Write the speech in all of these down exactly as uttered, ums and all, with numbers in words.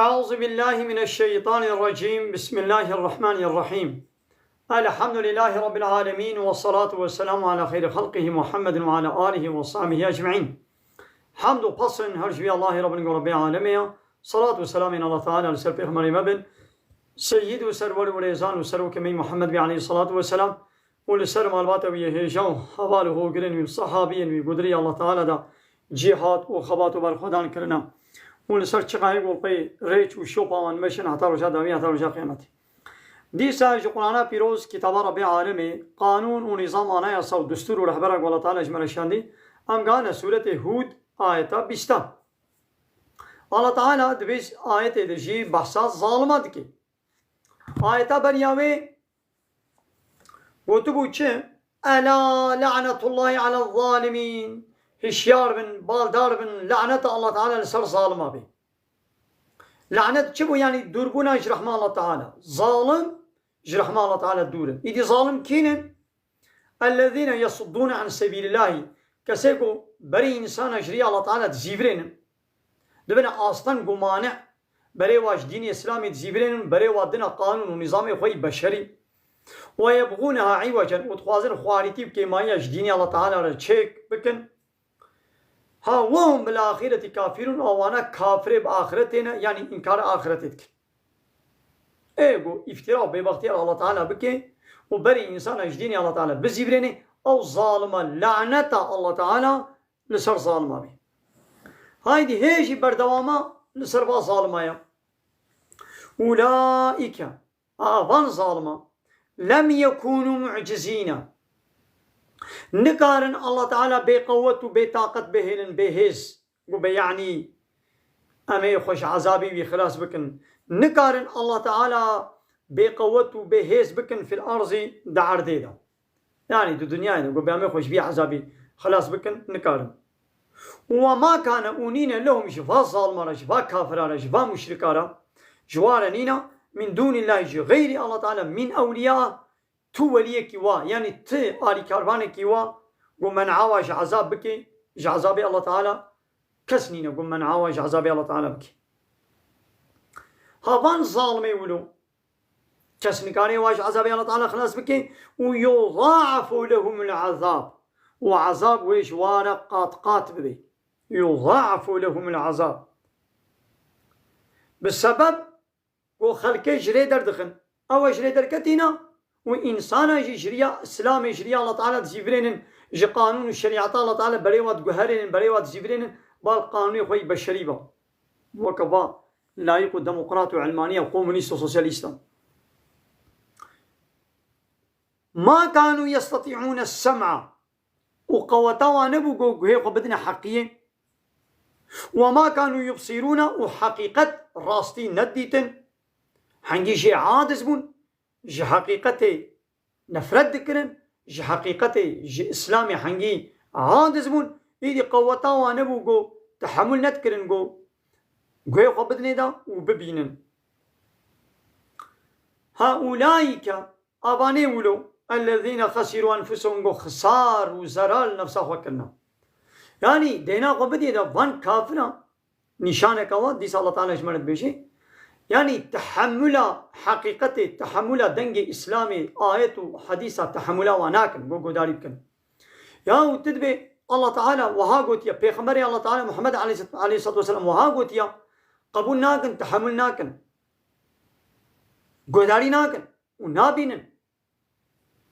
أعوذ بالله من الشيطان الرجيم. بسم الله الرحمن الرحيم. الحمد لله رب العالمين، والصلاة والسلام على خير خلقه محمد وعلى آله وصحبه أجمعين. Hamd û pesn her ji vî Allahê Rabbin ku Rabbê alemê ye. Salat û selamên Allah Teala li ser pêxemberê me bin. Seyyid û serwer û rêzan û serokê me Muhammed bî aleyhissalatu vesselam û li ser malbata wî yê hêja û heval û hogirên wî û sahabiyên wî ku di rêya Allah Teala de cîhat û xebat û berxwedan kirine û li ser çiqayê ku pê rêç û şopa wan meşin heta roja dawî, heta roja qiyametê. Dîsa ji Qur'ana Pîroz, kitaba Rabbê alemê, qanûn û nîzam, anayasa û destûr û rehbera ku Allah Teala ji me re şandî, em gane sûretê Hûd, ayeta bîsta. Allah Teala di vê ayetê de jî behsa zalima dike. Ayeta beriya wê gotibû çi? Ela la'netullahi ala zalimîn. Hişyar bin, baldar bin, laneta Allah Teala li ser zalima bê. Lanet çi bû? Yanî dûrbûna ji rehma Allah Teala. Zalim ji rehma Allah Teala dûr in. Îdî zalim kî ne? Ellezîne yesuddûne an sebîlillahî. Kesê ku berî însana ji rêya Allah Teala dizîvirênin, dibine asteng û mane, berê wa ji dînê Îslamê dizîvirênin, berê wa dina qanûn û nîzamê xwe yî beşerî. Ve yebxûneha îwecen, û dixwazin xwarîtî û kêmayiya ji dînê Allah Teala re çêk bikin. Ha, we hum bil axireti kafirun, a wana kafirê bi axiretê ne, yanî înkara axiretê dikin. Ê ku îftira û bêbextiya li Allah Teala bike û berî însana ji dînê Allah Teala bizîvirêne, ew zalima, laneta Allah Teala li ser zalima bê. Haydî hê jî berdewama li ser va zalima ya. Ulaîke, a van zalima, lem yekûnû mu'cizîne. Nikarin Allah Teala bê qewet û bê taqet bihêlin, bê hêz. Got be, yanî, em ê xwe ji ezabê wî xilas bikin. Nikarin Allah Teala bê qewet û bê hêz bikin fil arzî, di erdê de. Yanî di dinyayê de, got be, em ê xwe ji vî ezabî xilas bikin, nikarin. Û we ma kane, û nîne, lehum, ji va zalima re, ji va kafira re, ji va muşrika re, ji wa re nîne, min dûnîllahî, ji xeyrî Allah Teala, min ewliya, tu weliyekî wa, yanî ti alîkarvanekî wa, ku men'a wa ji ezab bike, ji ezabê Allah Teala, kes nîne ku men'a wa ji ezabê Allah Teala bike. Ha van zalimê wilo, kes nikare wa ji ezabê Allah Teala xilas bike, û yudâ'efu lehumul azab. Û ezab wê ji wa re qat qat bibe. Yudâ'efu lehumul azab. Bi sebeb ku xelkê ji rê derdixin. Ew ji rê derketîne û însana jî ji riya Îslamê, ji riya Allah Teala dizîvirênin, ji qanûn û şerîeta Allah Teala berê wa diguherênin, berê wa dizîvirênin, bal qanûnê xwe yî beşerî ba. Weke va layîq û demokrat û elmaniya, komunîst û sosyalîsta. Ma kanû yestatî'ûne sem'a. Û qeweta wan nebû ku guhê xwe bidine heqiyê. Ve ma kanû yubsîrûne, û heqîqet, rastî nedîtin. Hengî jê aciz bûn, ji heqîqetê nefret dikirin, ji heqîqetê, ji Îslamê hengî aciz bûn. Îdî qeweta wan nebû ku tehemûl nedikirin ku guhê xwe bidinê de û bibînin. Heulâike, Avanê wilo, ellezîne xesîrû enfusehum, ku xisar û zerar li nefsa xwe kirine. Yanî, dêna xwe bidê de van kafira, nîşaneke wa, dîsa Allah Teala ji me re dibêje. Yanî, tehemûla heqîqetê, tehemûla dengê Îslamê, ayet û hedîsa tehemûla wa nakin, ku guhdarî bikin. Yahu tu dibê Allah Teala wiha gotiye, Pêxemberê Allah Teala Muhammed aleyhis-, aleyhissalatu vesselam wiha gotiye, qebûl nakin, tehemûl nakin. Guhdarî nakin. û nabînin.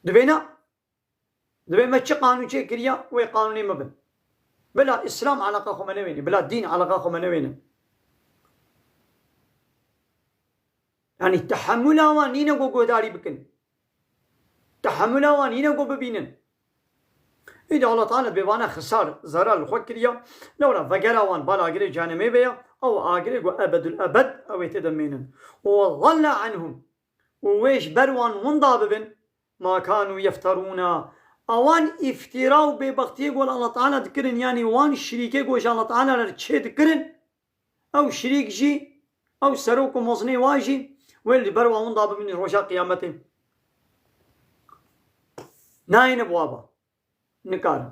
Divê ne. Divê me çi qanûn çêkiriye, wê qanûnê me bin. Bila Îslam eleqa xwe me newêne, bila dîn eleqa xwe me newêne. Yanî tehemûla wan nîne ku guhdarî bikin. Tehemûla wan nîne ku bibînin. Îdî Allah Teala bê vana xisar, zerar li xwe kiriye. Lewra vegera wan bala agirê cehenemê be ya, ew agirê ku ebedul ebed ew ê tê de mênin. Ve zalla anhum. û wê ji ber wan winda bibin, ma kanû yefterûna. Ewan îftîra û bêbextiyê ku li Allah Teala dikirin, yanî wan şirîkê ku ji Allah Teala re çê dikirin, ew şirîk jî, ew serok û mezinê wan jî, wê li ber wan winda bibin roja qiyametê. Nayêne bi wa ba. Nikarin.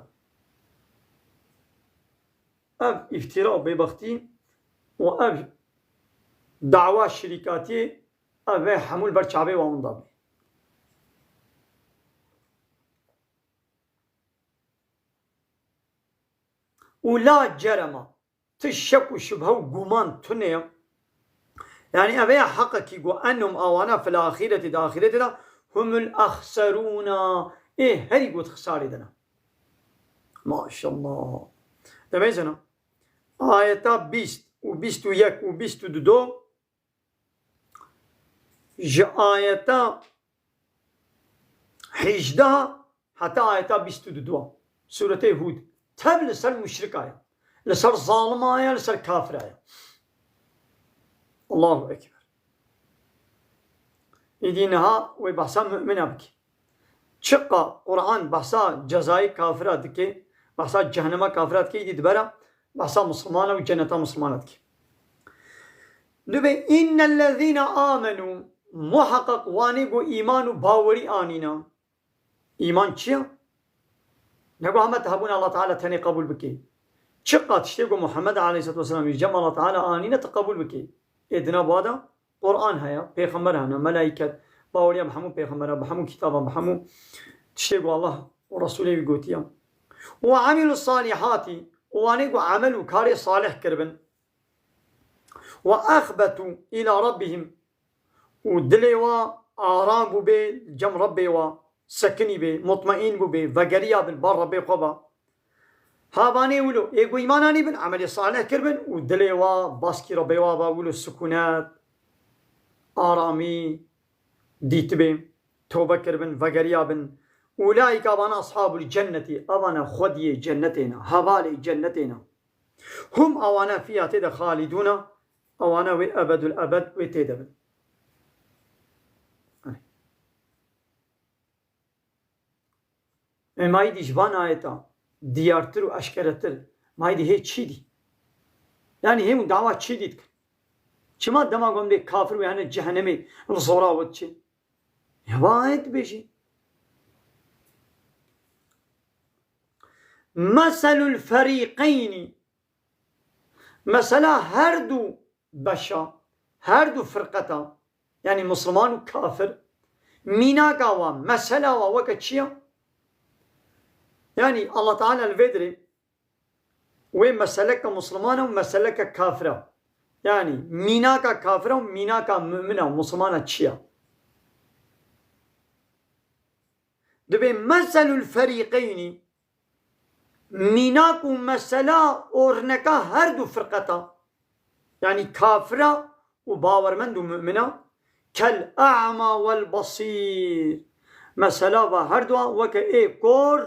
Ev îftîra û bêbextî û ev dawa şirîkatiyê, ev ê hemû li ber çavê wan winda bê. Û la cerema, ti şek û şubhe û guman tune ye. Yani ev ê heqekî ku enhum awana fil axireti, di axireti de humul axserûna, ê herî got xisarê de ne. Maşallah. Demê zena. Ayeta bîst û bîst û yek û bîst û du, ji ayeta hejdeh heta ayeta bîst û du, Sûretê Hûd. Tev li ser muşrika ye. Li ser zalima ye, li ser kafira ye. Allahu Ekber. Îdî niha wê behsa mumina bike. Çiqa Quran behsa cezayê kafira dike, behsa cehenema kafira dike, îdî dibera behsa misilmana û cenneta misilmana dike. Dibê, "Innellezîne amenû", muheqeq wanê ku îman û bawerî anîna. Îman çi ye? Ne ku heme ti hebûn Allah Teala tenê qebûl bike. Çiqa tiştê ku Muhammed aleyhisselatu vesselam ji cem Allah Teala anîne ti qebûl bike. Ê dina bada Quran heye, pêxember hene, melaiket, baweriya bi hemû pêxembera, bi hemû kitaban, bi hemû tiştê ku Allah û Resûlê wî gotiye. "Ve amilus salihati", û wanê ku emel û karê salih kiribin. "Ve axbetu ila rabbihim", û dilê wa aram bûbê, cem Rebbê wa sekinî bê, mutmeîn bûbê, vegeriya bin bar Rebbê xwe ba. Havanê wilo, ê ku îman anîbin, emelê salih kiribin û dilê wa baskî Rebbê wa ba, wilo sikûnet, aramî dîtibê, tobe kiribin, vegeriya bin. Ulaîke, avana, ashabul cennetî, avana xwediyê cennetê ne, hevalê cennetê ne. Hum, awana, fîha, tê de, xalidûna, awana wê ebedul ebed wê tê de bin. Ê, ma îdî ji van ayeta diyartir û eşkeretir, ma îdî hê çî dî? Yani hê hûn dawa çî dî dikin? Çima dema ku em dê kafir wê hene cehenemê li zora we diçin? Ya va ayet dibêjî. Meselul ferîqeynî. Mesela her du beşa, her du firqeta, yani Musliman û kafir, mînaka wa, mesela wa weke çi ya? Yani Allah Teala li vê dirê wê meseleke Muslimana û meseleke kafira. Yani mînaka kafira û mînaka mumina û Muslimana çi ya? Dibê meselul ferîqeynî, mînak û mesela, orneka her du firqeta, yani kafira û bawermend û mumina, kel a'ma wel basîr. Mesela va her dua weke ê kor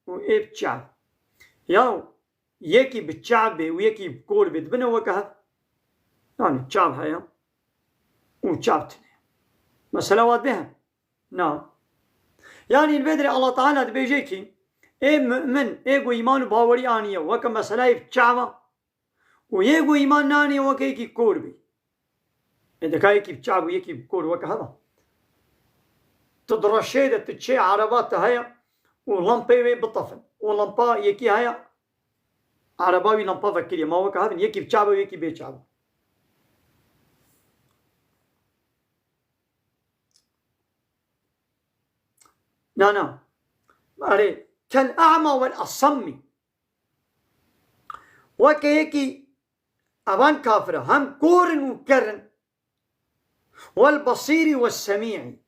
û ê bi çav. Ya yekî bi çav bê û yekî bi kor bê, dibine weke hev? Yani çav heye û çav tune. Mesela wa dibê hev? Na. Yani li vê dirê Allah Teala dibêje ki, ê mu'min, ê ku îman û bawerî aniye, weke meseleyê bi çav a, û yê ku îman naniye weke yekî kor bê. Ê dika yekî bi çav û yekî bi kor weke hev a? Tu di reşê de tu çê ereba tu heye û lempê wê bitefin. Û lempa yekî heye, ereba wî lempa vekiriye. Ma weke hev in, yekî bi çav e û yekî bê çav e. Na, na. Erê, kel a'ma wel asammî. Weke yekî evan kafir e, hem kor in û ker in. Wel basîrî wel semî'î.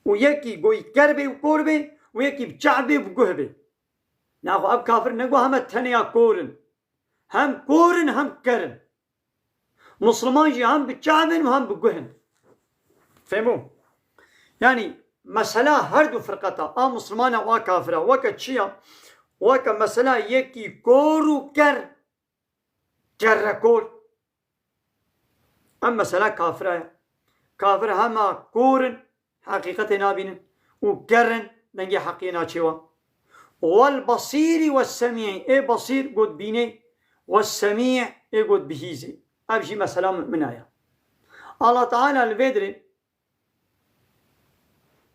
Û yekî goyî ker bê û kor bê û yekî bi çav bê û bi guh bê. Naxwe ev kafir ne ku heme tenê ya kor in. Hem kor in hem ker in. Musliman jî hem bi çav in û hem bi guh in. Fehmû? Yani mesela her du firqeta, a Muslimana û a kafira, weke çi ya? Weke mesela yekî kor û ker, kerrekor. Em mesela kafira ye. Kafir hema kor in, heqîqetê nabînin û ker in, dengê heqiyê naçê wan. Wel basîrî wel semî'î, ê basîr got bînê, wel semî' ê got bihîzê. Ev jî mesela mumina ye. Allah Teala li vê dirê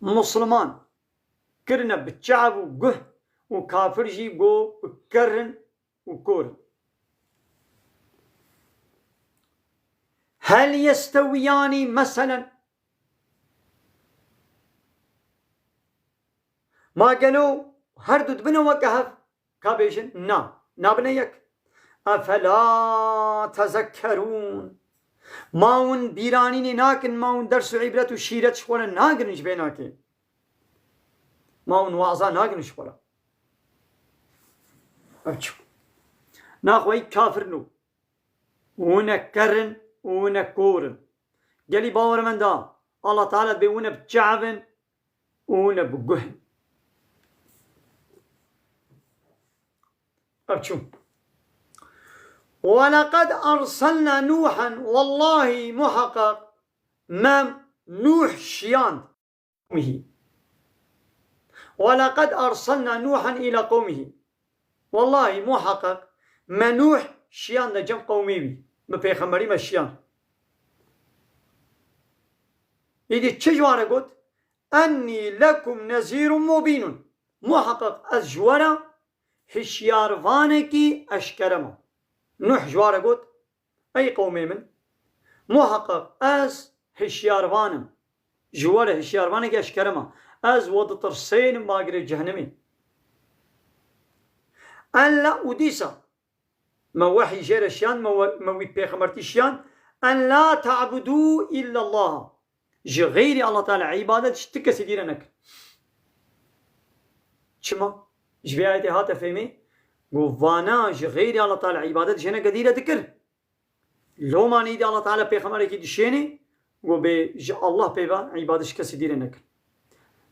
Musliman kirine bi çav û guh û kafir jî got bi ker in û kor in. Hel yestewiyani meselen? Ma gelo her du dibine weke hev? Ka bêjin, na, nabine yek. Efela tezekkerûn? Ma hûn bîranînê nakin, ma hûn ders û îbret û şîret ji xwe re nagirin ji vê nakê? Ma hûn waza nagirin ji xwe re? Ev çi? Naxweyî kafir in û hûn ne ker in û hûn ne kor in. Gelî bawermenda, Allah Teala dibê hûn ne bi çav in û hûn ne bi guh in. Ev çû. Welaqad arsalna Nûhen, wellahî muheqeq me Nûh şiyand. Qewmihi. Welaqad arsalna Nûhen îla qewmihi. Wellahî muheqeq me Nûh şiyand de cem qewmê wî. Bi pêxemberî me şiyand. Îdî çi ji wan re got? Ennî lekum nezîrun mubînun. Muheqeq ez ji we re hişyarvanekî eşkere me. Nuh ji wan re got, ey qewmê min, muheqeq ez hişyarvan im. Ji we re hişyarvanekî eşkere me. Ez we ditirsênim bagirê cehennemê. Ella û dîsa me wehî jê re şiyand, me we-, me wî pêxembertî şiyand, en la ta'budû illallah. Ji xeyrî Allah Teala îbadet ji ti kesî dî re nekin. Çima? Ji vê ayetê hate fêmê, ku vana ji xeyrî Allah Teala îbadet ji hineke dî re dikir. Loma nîdî Allah Teala pêxemberekî dişênê, ku bê ji Allah pê ve îbadet ji kesî dî re nekin.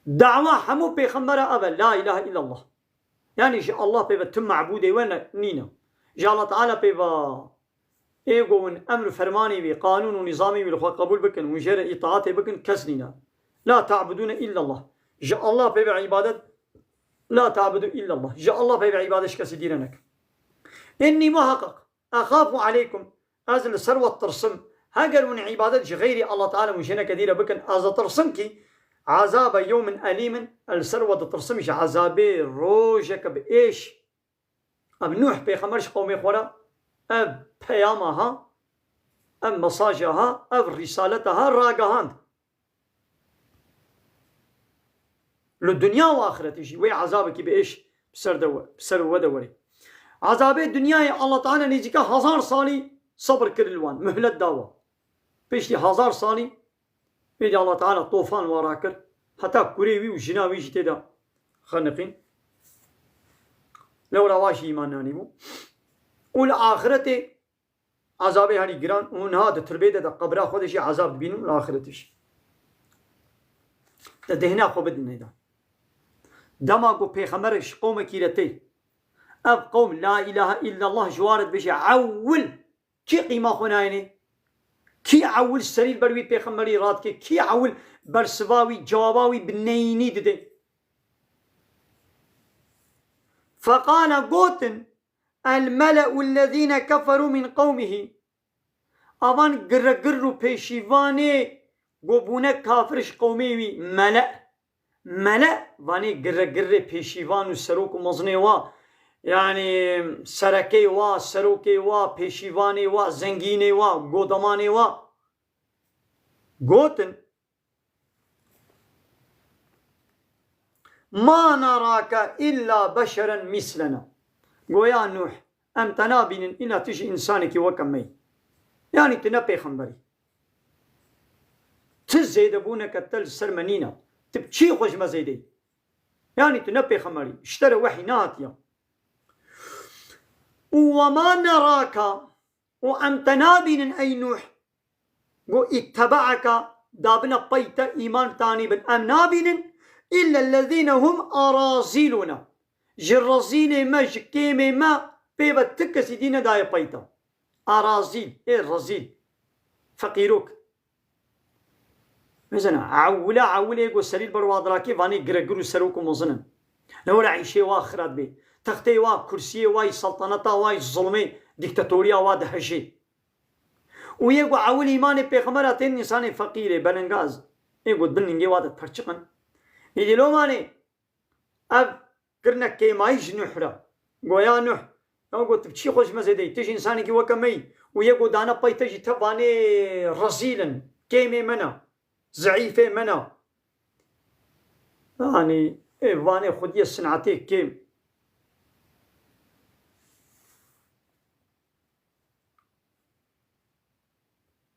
Dawa hemû pêxembera ev e, la ilahe illallah. Yanî ji Allah pê ve tu mabûdê we ne, nîne. Ji Allah Teala pê ve ê go hûn emr û fermanê wî, qanûn û nîzamê wî li xwe qebûl bikin, hûn jê re îtaatê bikin, kes nîne. La ta'budûne illallah. Ji Allah pê ve îbadet, la ta'budu illallah. Ji Allah pê ve îbadet ji kesî dî re nekin. Innî muheqeq, exafu aleykum, ez li ser we ditirsim. Heger hûn îbadet ji xeyrî Allah Teala hûn jê neke dî re bikin, ez ditirsim kî azabe yewmin elîmin, ez li ser we ditirsim ji azabê rojeke bi êş. Ev Nuh pêxember ji qewmê xwe re ev peyama ha, ev mesaja ha, ev rîsaleta ha ragihand. Li dinya û axretê jî wê ezabekî bi êş bi ser de we, bi ser we de werê. Ezabê dinyayê Allah Teala nêzîka hezar salî sebir kir li wan, muhlet da we. Piştî hezar salî Êdî Allah Teala tofan wa rakir, heta kurê wî û jina wî jî tê de xeniqîn. Lewra wa jî îman nanîbû. Û li axiretê ezabê herî giran û niha di tirbê de, de qebra xwe de jî ezab dibînin û li axiretê jî. De dehna xwe bidin nêda. Dema ku pêxember ji qewmekî re tê, ev qewm la ilahe illallah ji wa re dibêje, ewil Kî qîma xwe nayêne? Kî ewil serî li ber wî pêxemberî radike? Kî ewil bersiva wî, cewaba wî bi neyînî dide? Feqala, gotin, el mele'u lezîne keferû min qewmihî. Avan giregir û pêşîvanê go bûne kafir ji qewmê wî, mele. Mele, vanê giregirê pêşîvan û serok û mezinê wa, yanî serekê wa, serokê wa, pêşîvanê wa, zengînê wa, godamanê wa. Gotin, ma narake illa beşeren mislena. Goya Nuh, em te nabînin illa tu jî însanekî weke me yî. Yanî tu ne pêxemberî. Ti zêdebûneke te li ser me nîne. Tu bi çî xwe ji me zêde yî? Yanî tu ne pêxemberî. Ji te re wehî nehatiye. Û we ma neraka, û em te nabînin ey Nuh. Go îttebe'eke, dabine pey te, îman bi te anîbin. Em nabînin, îllellezîne hum arazîlûne. Ji rezîlê me, ji kêmê me, pê ve ti kesî dî nedaye pey te. Arazîl, ê rezîl. Feqîrok. Mezena, ewile, ewilê go serî li ber wa dirakê, vanê giregir û serok û mezin in. Lewra îşê wa xira dibê. Textê wa, kursiyê wa, yî seltaneta wa, yî zulmê, dîktatoriya wa dihejê. Û yê ku ewil îmanê pêxemera tên însanê feqîrê, belengaz. Ê ku bin ningê wa de perçiqin. Îdî lomanê ev kirine kêmayî ji Nuh re. Goya Nuh. Ew got, tu bi çî xwe ji me zêde yî? Tu ji însanekî weke me yî. û yê ku dane pey te jî te vanê rezîl in, kêmê me ne, zeîfê me ne. Yanî, ê vanê xwediyê sinetê kêm.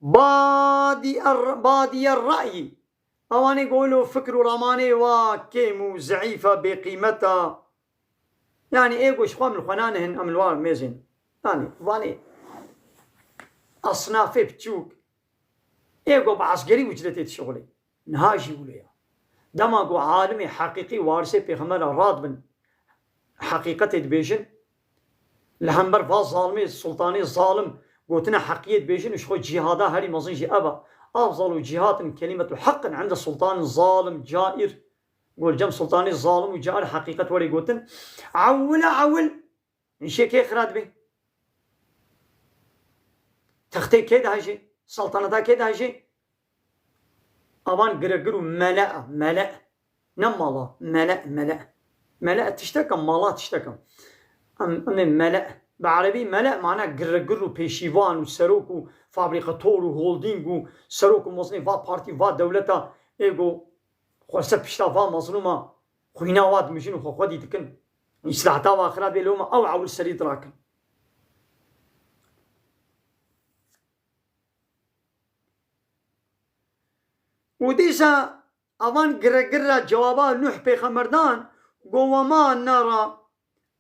Badî er-, badî er ra'yî. Ewanê ku wilo fikr û ramanê wa kêm û zeîf e, bêqîmet e. Yanî ê ku ji xwe min xwe nanihin, em li war mêzên. Yanî vanê esnafê biçûk. Ê ku bi eskerî ucretê dişixulê. Niha jî wilo ye. Dema ku alimê heqîqî warisê pêxember re radibin, heqîqetê dibêjin, li hember va zalimê, sultanê zalim gotine heqiyê dibêjin û ji xwe cîhada herî mezin jî ev e. Afzalu cîhadin kelimetu heqin inde sultanin zalim cair. Got li cem sultanê zalim û cair heqîqet were gotin. Ewil e ewil, îşê kê xira dibe? Textê kê dihejê? Saltaneta kê dihejê? Avan giregir û mele, mele. Ne mala, mele, mele. Mele tiştek e, mala tiştek e. Em, em ê mele. Bi erebî mele mana giregir û pêşîvan û serok û fabrîkator û holdîng û serok û mezinê va partî, va dewleta ê ku xwe ser pişta va mezlûma xwîna wa dimijin û xwe xwedî dikin. Îslaheta wa xira bê loma ew ewil serî dirakin. Û dîsa avan giregir re cewaba Nuh pêxember dan, go, "Wema nera,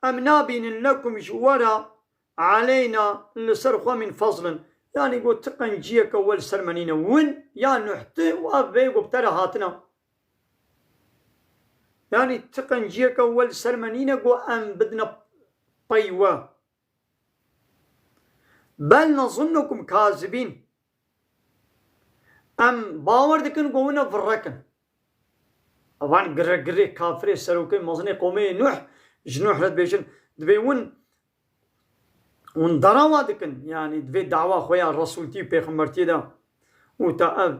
em nabînin lekum ji we re, aleyna, li ser xwe min fezlin." Yanî go, "Ti qenciyeke we li ser me nîne." Win ya Nuh ti û ev vê go bi te re hatine. Yanî ti qenciyeke we li ser me nîne go em bidine pey we. Bel nezunnukum kazibîn. Em bawer dikin ku hûn e virrek in. Evan gire girê kafirê serokê mezinê qomê Nuh ji Nuh re dibêjin, dibê hûn, hûn derawa dikin, yanî divê dawa xwe ya resultî û pêxembertiyê de û ta ev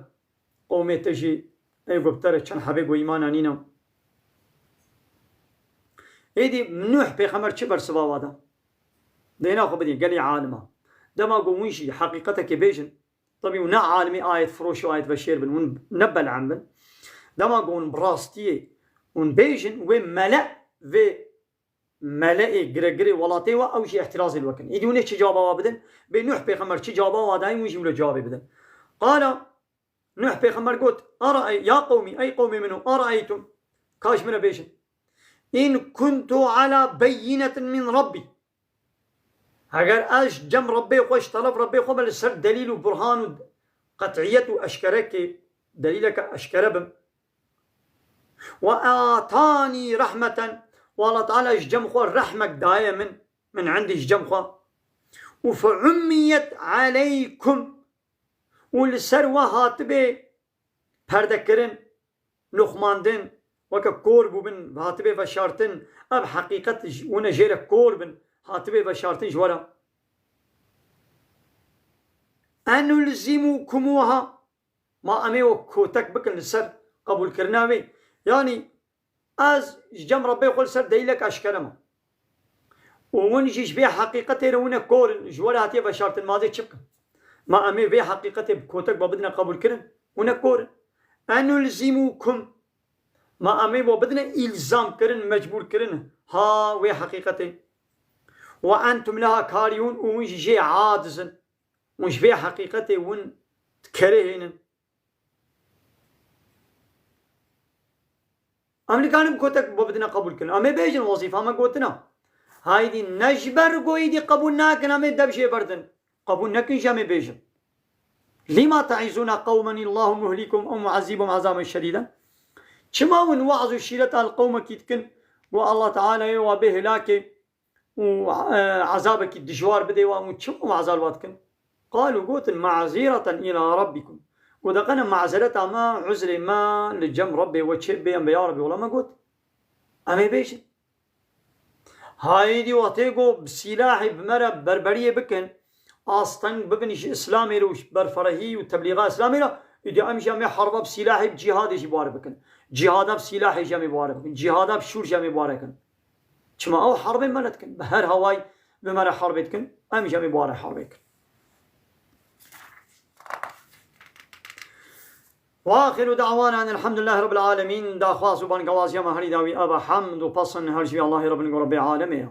qomê te jî ê ku bi te re çend hebê ku îman anîne. Êdî Nuh pêxember çi bersiva wa da? Dêna xwe bidî gelî alima. Dema ku hûn jî heqîqetekê bêjin, tabî hûn ne alimî ayet firoş û ayet veşêr bin, hûn ne bel'em bin. Dema ku hûn bi rastiyê hûn bêjin, wê mele, vê meleê giregirê welatê we ew jî îhtirazê li we kin. Êdî hûn ê çi cewaba wa bidin? Bê Nuh pêxember çi cewaba wa dayîn, hûn jî wilo cewabê bidin. Qala Nuh pêxember got, "Araey-, ya qewmî, ey qewmê min û, araeytum, ka ji min re bêjin. In kuntu ala beyyinetin min Rabbî." Heger ez ji cem Rebbê xwe, ji teref Rebbê xwe be li ser delîl û burhan û qet'iyet û eşkerekê, delîleke eşkere bim. Ve atanî rehmeten, û Allah Teala ji cem xwe rehmek daye min, min indî ji cem xwe. Û fe ummiyet aleykum, û li ser we hatibê perdekirin, nuxmandin, weke kor bûbin, hatibê veşartin, ev heqîqet ji, hûn e jê re kor bin, hatibê veşartin ji we re. Enulzimukumuha, ma em ê we kotek bikin li ser qebûlkirina wê? Yanî ez ji cem Rebbê xwe li ser delîlek eşkere me. Û hûn jî ji vê heqîqetê re hûn e kor in, ji we re hatiye veşartin, ma ez ê çi bikim? Ma em ê vê heqîqetê bi kotek ve bidine qebûlkirin? Hûn e kor in. Enulzimukum. Ma em ê we bidine îlzamkirin, mecbûrkirin ha wê heqîqetê. Ve entum leha karihun, û hûn jî jê aciz in. Hûn ji vê heqîqetê hûn dikerihînin. Em nikarin kotek bo bidine qebûl kirin. Em ê bêjin, wezîfa me gotina. Haydî ne ji ber ku êdî qebûl nakin, em ê dev jê berdin. Qebûl nekin jî em ê bêjin. Lima te'izûne qewmen Allahu muhlîkum ew mu'ezzîbum azaben şedîden? Çima hûn we'z û şîreta li qewmekî dikin ku Allah Teala yê wa bê hilakê û, e, ezabekî dijwar bidê wan û çima weza li wa dikin? Qalû, gotin, ma'zîreten îlâ rabbikum. Got, de qene mazereta me, uzrê me li cem Rebbê we çê bê, em bê, ya Rebbê, wela me got. Em ê bêjin. Haydî wextê got, bi sîlahê bi me re berberiyê bikin, asteng bibin ji Îslamê re û ji berferehî û teblîxa Îslamê re, îdî em jî em ê herba bi sîlahê, bi cîhadê jî bi we re bikin. Cîhada bi sîlahê jî em ê bi we re bikin. Cîhada bi şûr jî em ê bi we re kin. Çima ew herbê me re dikin? Bi her hawayî bi me re herbê dikin, em jî em ê bi we re herbê kin. وآخر دعوانا أن الحمد لله رب العالمين. Daxwaz û bangewaziya me herî dawî eva hemd û pesn her ji vî Allahê Rabbin ku Rabbê Alemê ye.